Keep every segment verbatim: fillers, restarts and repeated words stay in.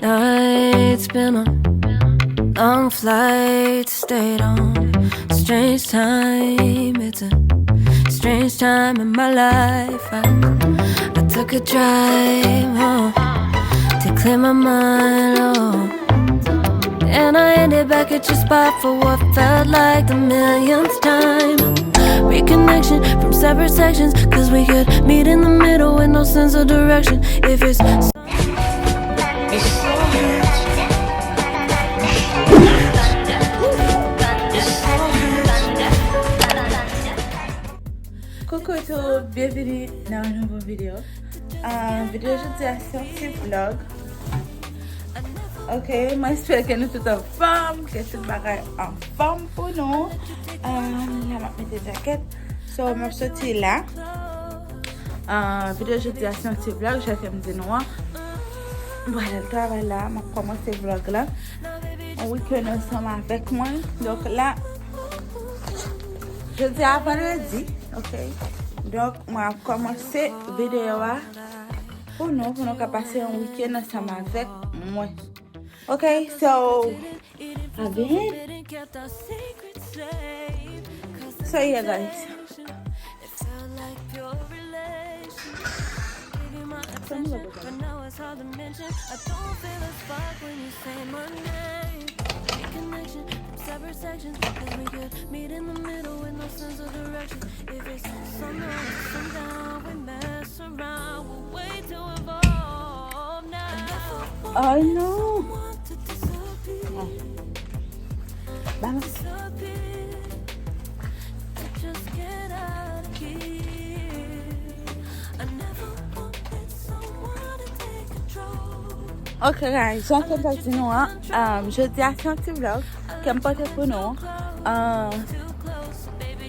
Nights been on, long flights stayed on. Strange time, it's a strange time in my life. I, I took a drive home to clear my mind, oh. And I ended back at your spot for what felt like the millionth time. Reconnection from separate sections, 'cause we could meet in the middle with no sense of direction. If it's Koukou tout, byenvini nan yon nouvo videyo. Ah, videyo jodi a se yon ti vlog. Ok, mwen espere ke nou tout anfòm, ke tout bagay anfòm pou nou. Ah, la m ap mete jakèt. So, m ap soti la. Ah, videyo jodi a se yon ti vlog, jan ke m di nou an. Mwen pral al travay la, m ap kòmanse vlog la. Yon weekend ansanm avèk mwen. Donk la, jodi a vandredi, ok? Donk, mwen ap kòmanse videyo a pou nou, pou nou ka pase yon weekend ansanm avèk mwen. Ok, so, again. So, yeah, guys. Oh no! Balans. Ok, guys, jan ke m t ap di nou an, um, jodi a se yon ti vlog ke m pote pou nou. Um,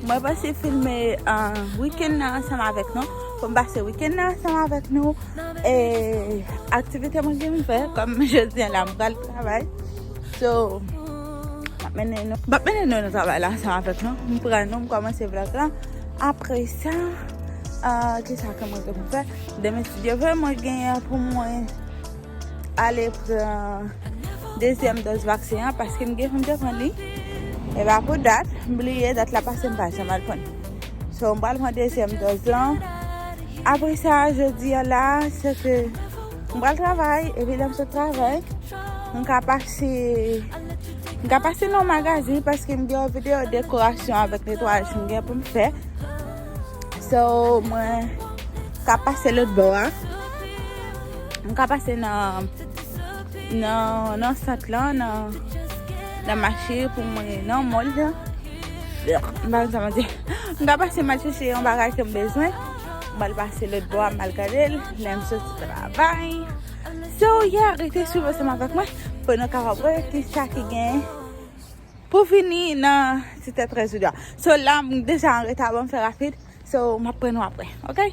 mwen panse filme, uh, weekend nan ansanm avèk nou, pou m pase weekend nan ansanm avèk nou. E aktivite mwen gen pou m fè, kòm jodi a la m pral travay. So, m ap mennen nou, m ap mennen nou nan travay la ansanm avèk nou. M pran nou, m kòmanse vlog la. Apre sa, ah, kisa ke mwen gen pou m fè? Demen, si Dye vle, mwen genyen pou mwen ale pran dezyèm dòz vaksen an, paske m gen pou m te pran li. E pa pou dat, m bliye dat la pase, m pa janm al pran li. So, m pral pran dezyèm dòz lan. Apre sa, jodi a la, se ke m pral travay, epi lè m sot travay, m ka pase, m ka pase nan yon magazin, paske m gen yon videyo dekorasyon avèk netwayaj m gen pou m fè. So, mwen ka pase lòt bò a. M ka pase nan, nan, nan sant lan, nan, nan mache pou mwen, nan mòl la. M pa konn sa m di. M ka pase m al chèche yon bagay ke m bezwen. M al pase lòt bò a, m al gade l lè m soti travay. So, yeah, rete swiv ansanm avèk mwen pou nou kapab wè kisa ki gen pou vini nan ti tèt rèzidwa. So, la, m deja an reta, ban m fè rapid. So, m ap pran nou apre, ok?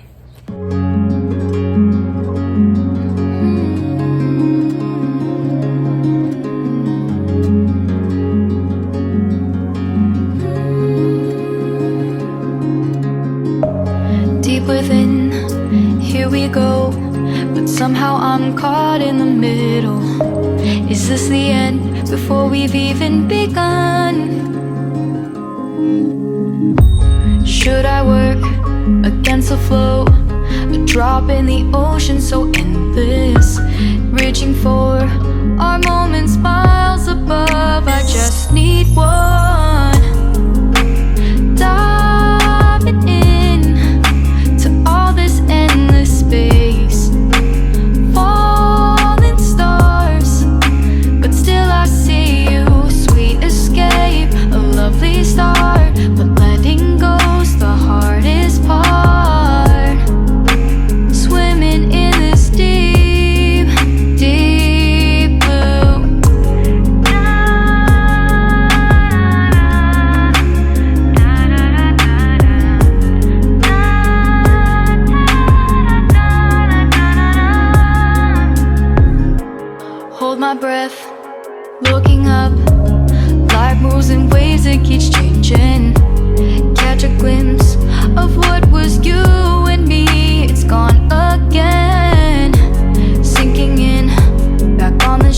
Deep within, here we go. But somehow I'm caught in the middle. Is this the end before we've even begun? Should I work against the flow? A drop in the ocean so endless. Reaching for our moments miles above. I just need one. Diving in to all this endless space. Falling stars, but still I see you. Sweet escape, a lovely start, but letting go's the hardest part. Swimming in this deep, deep blue. Hold my breath, looking up. Light moves in waves that keeps changing. Catch a glimpse of what was you and me. It's gone again. Sinking in, back on the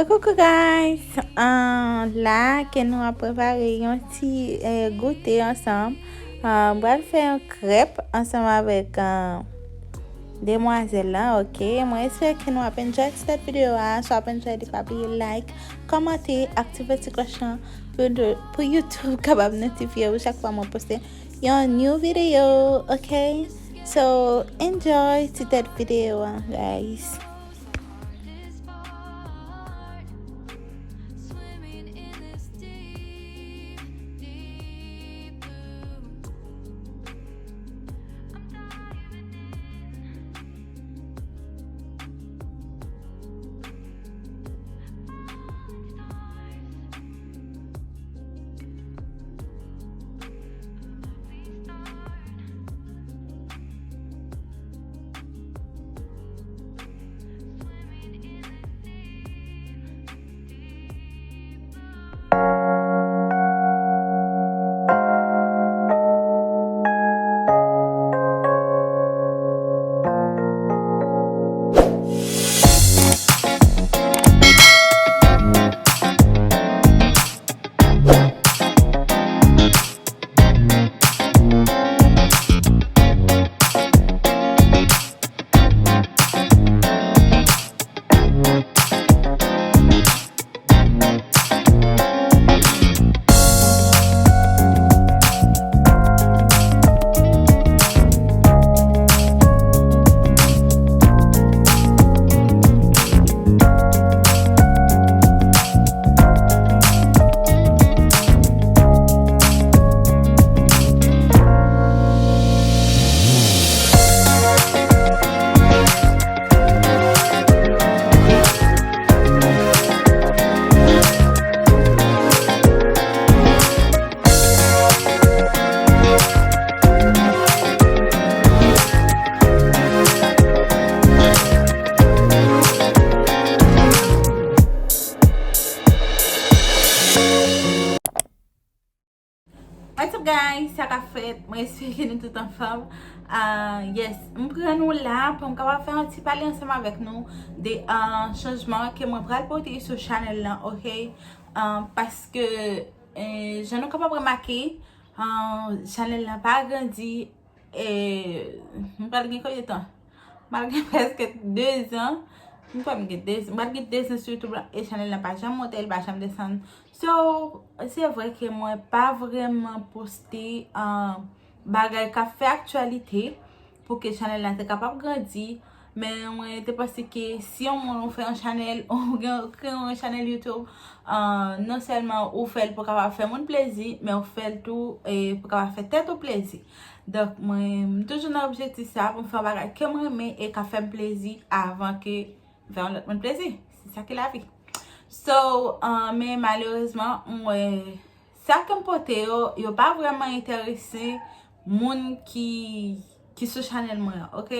Coucou guys! Ah, la ke nou ap prepare yon ti eh, goute ansanm. Ah, m pral fè yon krèp ansanm avèk ah, demwazèl la, ok? Mwen espere ke nou ap enjoy ti tèt videyo a. Si w ap enjoy li, pa bliye like, kòmante, aktive ti klòch lan pou, pou YouTube kapab notifye ou chak fwa mwen poste yon new video, ok? So, enjoy ti tèt videyo a, guys. What's up guys? Sa k ap fèt? Mwen espere ke nou tout anfòm. Ah, yes, m pran nou la pou m kapab fè yon ti pale ansanm avèk nou de ah, chanjman ke mwen pral pote sou chanèl lan, ok? Ah, paske eh, jan nou kapab remake, ah, chanèl lan pa grandi. E m pral gen konbyen tan? M pral gen prèske de zan. M kwè m gen de, m pral gen de zan sou YouTube la, e chanèl la pa janm monte, li pa janm desann. So, se vre ke mwen pa vrèman poste ah, bagay k ap fè aktyalite pou ke chanèl la te kapab grandi. Men mwen te panse ke si yon moun ou fè yon chanèl, ou gen kreye yon chanèl YouTube, ah, non sèlman ou fè l pou kapab fè moun plezi, men ou fè l tou eh, pou kapab fè tèt ou plezi. Donk, mwen, m toujou nan objektif sa pou m fè yon bagay ke m renmen e k ap fè m plezi avan ke fè yon lòt moun plezi. Se sa ki lavi. So, ah, men malerezman, m wè sa ke m pote yo, yo pa vrèman enterese moun ki, ki sou chanèl mwen an, ok?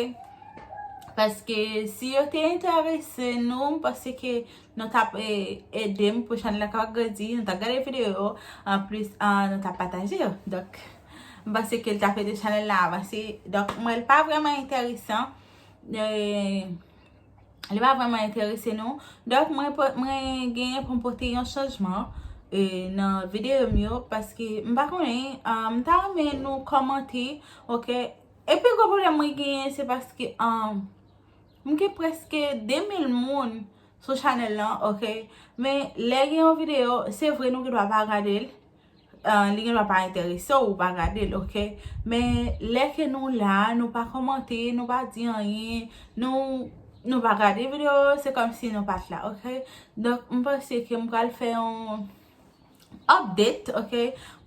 Paske si yo te enterese nou, m panse ke nou t ap eh, ede m pou chanèl la kapab grandi, nou t ap gade videyo yo, anplis ah, nou t ap pataje yo. Donk, m panse ke l t ap ede chanèl la avanse. Donk, mwen, l pa vrèman enteresan. Eh, li pa vrèman enterese nou. Donk, mwen, mwen genyen pou m pote yon chanjman eh, nan videyo m yo, paske m pa konnen, ah, m ta renmen nou kòmante, ok? E pi gwo pwoblèm mwen genyen, se paske ah, m gen prèske de mil moun sou chanèl lan, ok? Men lè gen yon videyo, se vre nou gen dwa pa gade l, ah, li gen dwa pa enterese w, ou pa gade l, ok? Men lè ke nou la, nou pa kòmante, nou pa di anyen, nou, nou pa gade videyo, se kòmsi nou pa t la, ok? Donk, m panse ke m pral fè yon update, ok?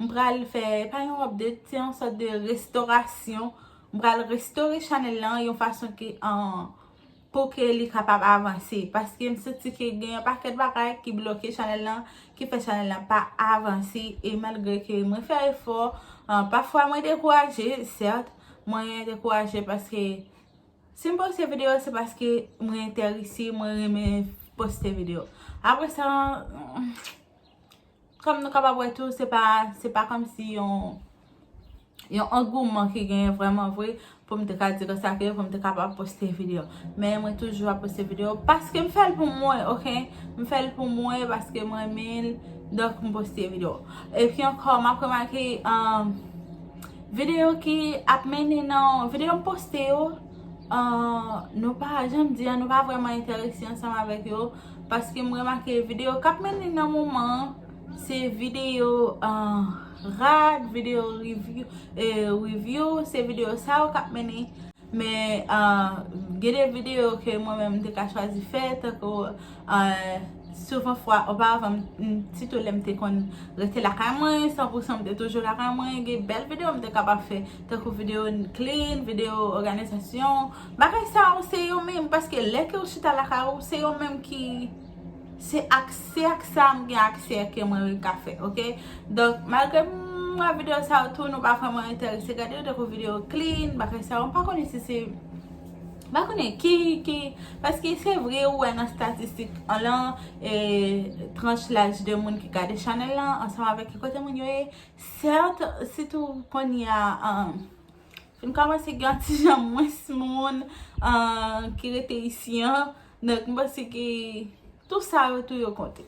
M pral fè, pa yon update, se yon sòt de restorasyon. M pral restore chanèl lan yon fason ke, ah, pou ke li kapab avanse. Paske m santi ke gen yon pakèt bagay ki bloke chanèl lan, ki fè chanèl lan pa avanse. E malgre ke mwen fè efò, ah, pafwa mwen dekouraje, sèt, mwen dekouraje paske si m poste videyo, se paske mwen enterese, mwen renmen poste videyo. Apre sa, kòm nou kapab wè tou, se pa, se pa kòmsi yon, yon angouman ki genyen vrèman vre pou m te ka di konsa ke pou m te kapab poste videyo. Men mwen toujou ap poste videyo paske m fè l pou mwen, oke? M fè l pou mwen paske m renmen l, donk m poste videyo. Epi ankò, m ap remake, um, videyo ki ap mennen nan videyo m poste yo, uh, nou pa, jan m di a, nou pa vrèman enterese ansanm avèk yo, paske m remake videyo k ap mennen nan moman an, se videyo, uh, rad, videyo review, eh, review, se videyo sa yo k ap mennen. Men, uh, gen de videyo ke mwen menm m te ka chwazi fè, tankou, uh, souvan fwa, oparavan, m, m, sitou lè m te konn rete lakay mwen, san pou san m te toujou lakay mwen, gen bèl videyo m te kapab fè, tankou videyo clean, videyo òganizasyon. Bagay sa yo, se yo menm, paske lè ke w chita lakay ou, se yo menm ki, se ak, se ak sa m gen aksè ke mwen menm ka fè, oke? Donk, malgre m wè videyo sa yo tou, nou pa vrèman enterese gade yo, tankou videyo clean, bagay sa yo, m pa konnen si se, m pa konnen ki, ki, paske se vre ou wè nan statistik an lan, e, tranch laj de moun ki gade chanèl lan, ansanm avèk ki kote moun yo ye, sèt, sitou kounye a, um, fin kòmanse gen yon ti jan mwens moun, uh, ki rete isi an, donk m panse ke tou sa yo tou yo konte.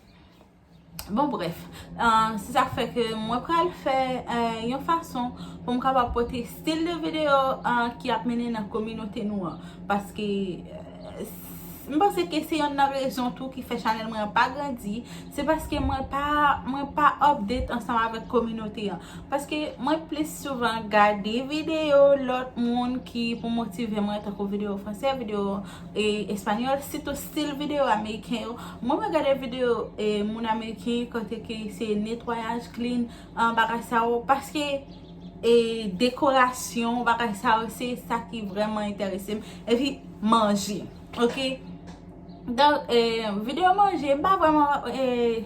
Bon, brèf, uh, se sa k fè ke mwen pral fè, uh, yon fason pou m kapab pote stil de videyo, uh, ki ap mennen nan kominote nou an. Paske, uh, s-, m panse ke se yonn nan rezon tou ki fè chanèl mwen an pa grandi, se paske mwen pa, mwen pa update ansanm avèk kominote an. Paske mwen plis souvan gade videyo lòt moun ki pou motive mwen, tankou videyo fransè, videyo, e, espanyòl, sitou stil videyo ameriken yo. Mwen, mwen gade videyo, e, moun ameriken kote ke se netwayaj, clean, an, bagay sa yo, paske, e, dekorasyon, bagay sa yo, se sa ki vrèman enterese m. Epi, manje, oke? Donk, e, videyo manje, m pa vrèman, e,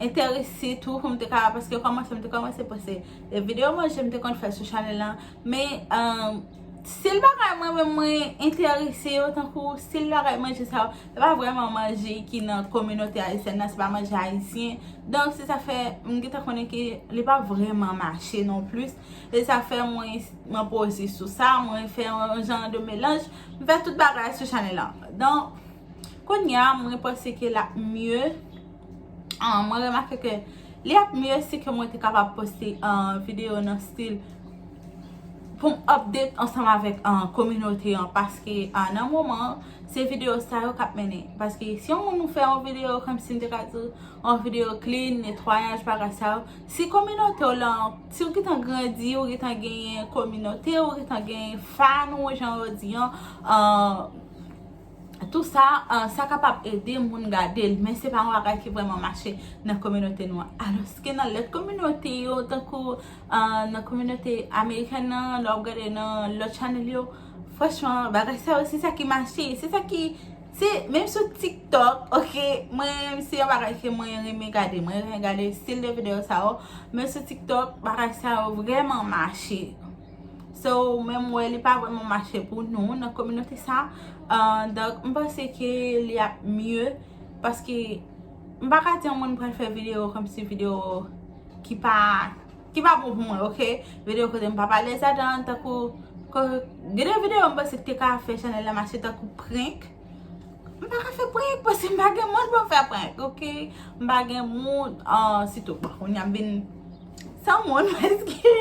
enterese tou pou m te ka, paske kòmanse, m te kòmanse poste, e, videyo manje m te konn fè sou chanèl lan. Men, um, stil bagay mwen menm mwen enterese yo, tankou stil bagay manje sa yo, se pa vrèman manje ki nan kominote ayisyèn nan, se pa manje ayisyen. Donk, se sa fè m gentan konnen ke li pa vrèman mache non plis. E sa fè mwen, mwen poze sou sa, mwen fè yon jan de melanj, m fè tout bagay sou chanèl lan. Donk, kounye a, mwen panse ke l ap mye. Ah, mwen remake ke li ap mye si ke mwen te kapab poste, ah, videyo nan stil pou m update ansanm avèk, ah, kominote an, paske, ah, nan moman an, se videyo sa yo k ap mennen. Paske si yon moun ou fè yon videyo, kòmsi m te ka di, yon videyo clean, netwayaj, bagay sa yo, si kominote w lan, si w gentan grandi, ou gentan genyen kominote, ou gentan genyen fan ou, jan yo di an, ah, tou sa, ah, sa kapab ede moun gade l, men se pa yon bagay ki vrèman mache nan kominote nou an. Alòske nan lòt kominote yo, tankou, ah, nan kominote amerikèn nan, lè w ap gade nan lòt chanèl yo, franchman, bagay sa yo, se sa ki mache, se sa ki, se, menm sou TikTok, oke, mwen menm se yon bagay ke mwen renmen gade, mwen renmen gade stil de videyo sa yo, men sou TikTok, bagay sa yo vrèman mache. So, men m wè li pa vrèman mache pou nou nan kominote sa. Ah, donk, m panse ke li ap mye, paske m pa ka di yon moun pral fè videyo kòmsi videyo ki pa, ki pa bon pou mwen, oke? Videyo kote m pa pa alèz ladan, tankou, ko-, gen de videyo m panse ki te ka fè chanèl la mache tankou prank. M pa ka fè prank paske m pa gen moun pou m fè prank, oke? M pa gen moun, ah, sitou, bon, kounye a m vin san moun, paske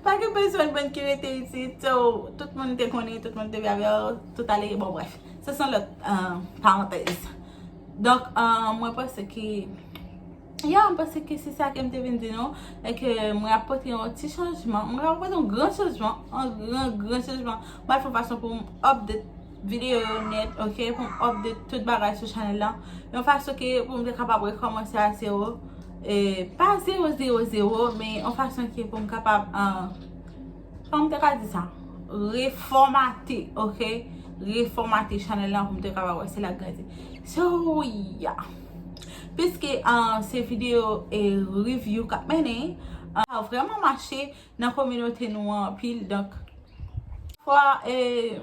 pa gen pèsonn moun ki rete isit, so, tout moun te konnen, tout moun te vle avè w, tout ale, bon, brèf. Sa se yon lòt, ah, parantèz. Donk, ah, mwen panse ke, ya, mwen panse ke se sa ke m te vin di nou, e ke mwen ap pote yon ti chanjman, mwen ap pote yon gran chanjman, yon gran, gran chanjman. Mwen ap fè yon fason pou m update videyo yo nèt, oke, pou m update tout bagay sou chanèl lan. Yon fason ke pou m te kapab rekòmanse a zewo, e, pa zewo, zewo, zewo, men yon fason ke pou m kapab, ah, kòman m te ka di sa? Refòmate, oke? Refòmate chanèl lan pou m te kapab wè si l ap grandi. So, yeah. Piske, ah, se videyo, e, review k ap mennen, ah, vrèman mache nan kominote nou an anpil, donk, fwa, e,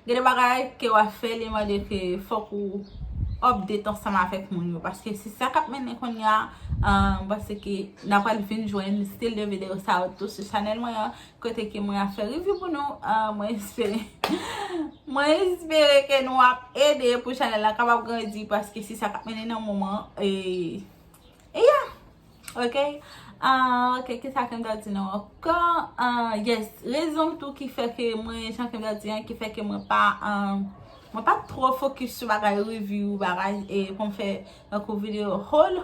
gen de bagay ke w ap fè, li mande ke fòk ou update ansanm avèk moun yo, paske se sa k ap mennen kounye a. Ah, m panse ke n a pral vin jwenn stil de videyo sa yo tou sou chanèl mwen an, kote ke mwen ap fè review pou nou. Ah, mwen espere mwen espere ke nou ap ede pou chanèl la kapab grandi, paske se sa k ap mennen nan moman. E, e ya. Ok. Ah, ok, kisa ke m ta di nou ankò? Ah, yes, rezon tou ki fè ke mwen, jan ke m ta di an, ki fè ke mwen pa, ah, mwen pa twò fokis sou bagay review, bagay, e pou m fè tankou videyo haul.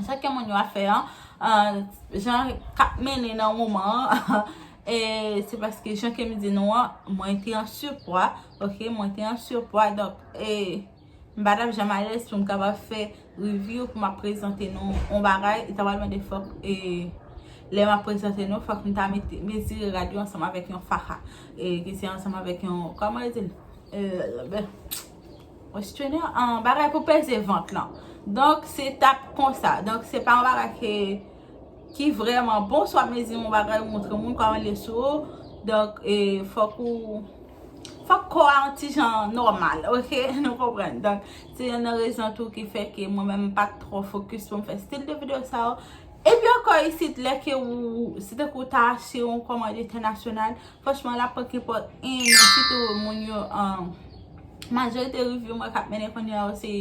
Sa ke moun yo ap fè an, ah, jan k ap mennen nan moman an, e se paske jan ke m di nou an, mwen te an sipwa, ok, mwen te an sipwa, donk, e, m pa t ap janm alèz pou m kapab fè review, pou m ap prezante nou yon bagay, e ta pral mande fòk, e, lè m ap prezante nou, fòk m ta mete, mezire rad yo ansanm avèk yon faha, e, ki se ansanm avèk yon, kòman yo di l? E, ben, yon strainer, an bagay pou peze vant lan. Donk, se t ap konsa. Donk, se pa yon bagay ke, ki vrèman bon, swa mezire yon bagay ou montre moun kòman l ye sou ou. Donk, e, fòk ou, fòk kò a yon ti jan nòmal, ok? Nou konprann. Donk, se youn nan rezon tou ki fè ke mwen menm m pa t twò fokis pou m fè stil de videyo sa yo. Epi ankò isit, lè ke ou, se tankou w ta achte yon kòmand entènasyonal, franchman, l ap pran kenpòt en an, sitou moun yo, an, majorite review mwen k ap mennen kounye a yo, se,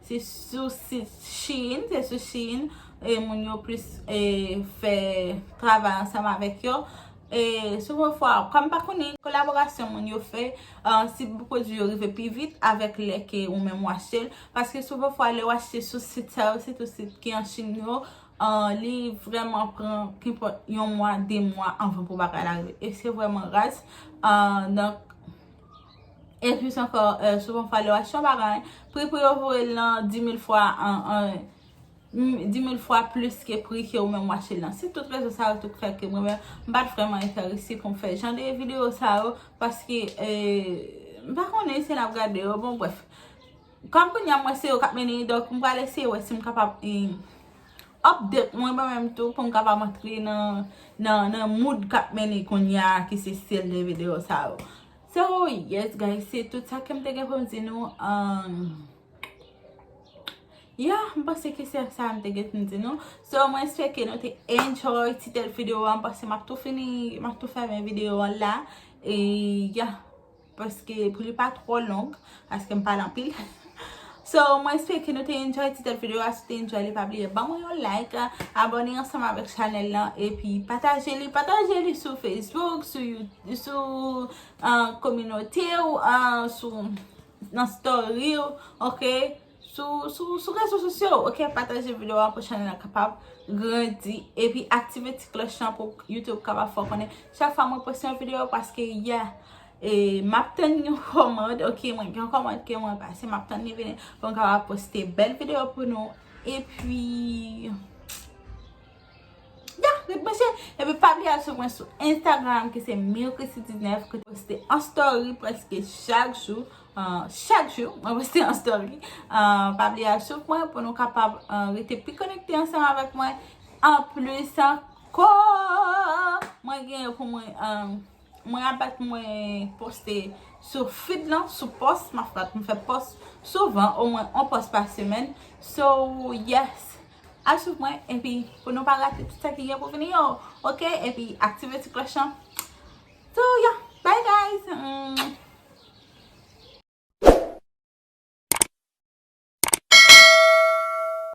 se sou sit Shein, se sou Shein, e moun yo plis, e, fè travay ansanm avèk yo. E souvan fwa, kòm m pa konnen kolaborasyon moun yo fè, ah, si pwodui yo rive pi vit avèk lè ke ou menm w achte l, paske souvan fwa lè w achte sou sit sa yo, sitou sit ki an Chin yo, ah, li vrèman pran kenpòt yon mwa, de mwa anvan pou bagay la rive. E se vrèman raz. Ah, donk, e plis ankò, eh, souvan fwa lè w achte yon bagay, pri pou yo voye l nan di mil fwa, an, an, m, di mil fwa plis ke pri ke ou menm w achte l lan. Se tout rezon sa yo tou k fè ke mwen menm, m pa t vrèman enterese pou m fè jan de videyo sa yo, paske, eh, m pa konnen si n ap gade yo. Bon, brèf. Kòm kounye a mwen se yo k ap mennen, donk m pral eseye wè si m kapab, eh, update mwen, mwen menm tou, pou m kapab antre nan, nan, nan mood k ap mennen kounye a, ki se stil de videyo sa yo. So, yes, guys, se tout sa ke m te gen pou m di nou. Um, yeah, m panse ke se sa m te gen pou m di nou. So, mwen espere ke nou te enjoy ti tèt videyo a. M panse m ap tou fini, m ap tou fèmen videyo a la. E, yeah. Paske pou li pa twò long, paske m pale anpil. So, mwen espere ke nou te enjoy ti tèt videyo a. Si w te enjoy li, pa bliye ban mwen yon like, abòne ansanm avèk chanèl lan, epi pataje li, pataje li sou Facebook, sou You-, sou, ah, kominote w, ah, sou, nan story w, ok? Sou, sou, sou rezo sosyo, ok? Pataje videyo a pou chanèl la kapab grandi, epi aktive ti klòch lan pou YouTube kapab fè w konnen chak fwa mwen poste yon videyo, paske, yeah, e m ap tann yon kòmand, ok, mwen gen yon kòmand ke mwen pase, m ap tann li vini pou m kapab poste bèl videyo pou nou. Epi, yeah, ret branche. Epi pa bliye al swiv mwen sou Instagram, ki se Mircrisy diznèf, ke m poste an story prèske chak jou. Ah, chak jou, mwen poste an story. Ah, pa bliye al swiv mwen pou nou kapab, ah, rete pi konekte ansanm avèk mwen. Anplis ankò, mwen gen pou mwen, ah, mwen abat mwen poste sou feed lan, sou post, m ap fè, m fè post souvan, omwen yon post pa semèn. So, yes, al swiv mwen, epi pou nou pa rate tout sa ki gen pou vini yo, ok? Epi aktive ti klòch lan. So, yeah, bye guys. Mm.